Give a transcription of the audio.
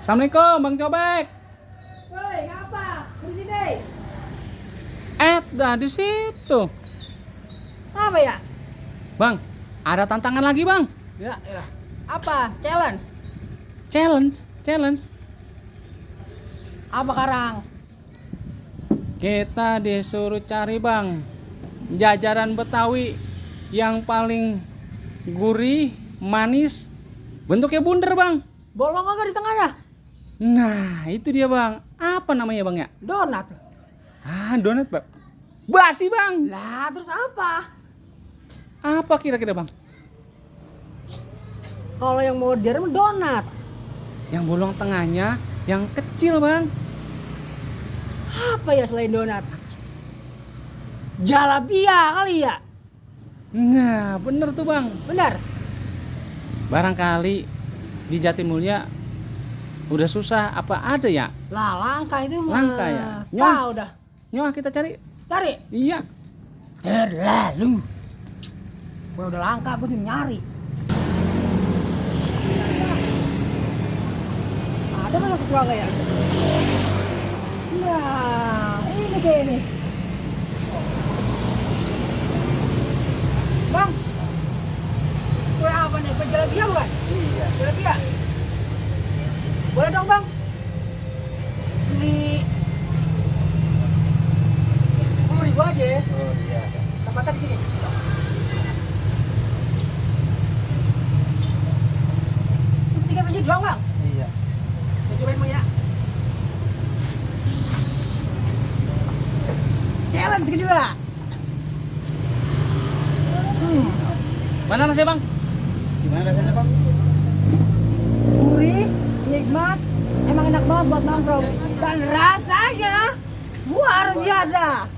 Assalamualaikum Bang Cobek. Woi, ngapa? Di sini. Dah di situ. Apa ya? Bang, ada tantangan lagi, Bang. Ya. Apa? Challenge. Challenge. Apa karang? Kita disuruh cari, Bang, jajanan Betawi yang paling gurih, manis, bentuknya bunder, Bang. Bolong kagak di tengahnya? Nah, itu dia, Bang. Apa namanya, Bang ya? Donat. Donat, Bang. Basi, Bang. Lah, terus apa? Apa kira-kira, Bang? Kalau yang modern donat. Yang bolong tengahnya yang kecil, Bang. Apa ya selain donat? Jalapia kali ya? Nah, bener tuh, Bang. Benar. Barangkali di Jatimulya udah susah apa ada ya? Lah, langka itu mah. Langka ya? Tahu dah. Nyoh, kita cari. Cari. Iya. Terlalu. Gua udah langka, gua tuh nyari. Ada mana keluarga ya? Nah, ini kayak ini. Bang, kue apa nih? Kue jalapia bukan? Iya. Jalapia. Boleh dong, Bang? Beli 10.000 aja ya. Oh iya. Tempatnya di sini. Itu 3 biji doang, Bang. Iya. Kita cobain, Bang ya. Challenge kedua. Mana rasanya, Bang? Gimana rasanya, Bang? Gurih, nikmat, emang enak banget buat nongkrong. Dan rasanya luar biasa.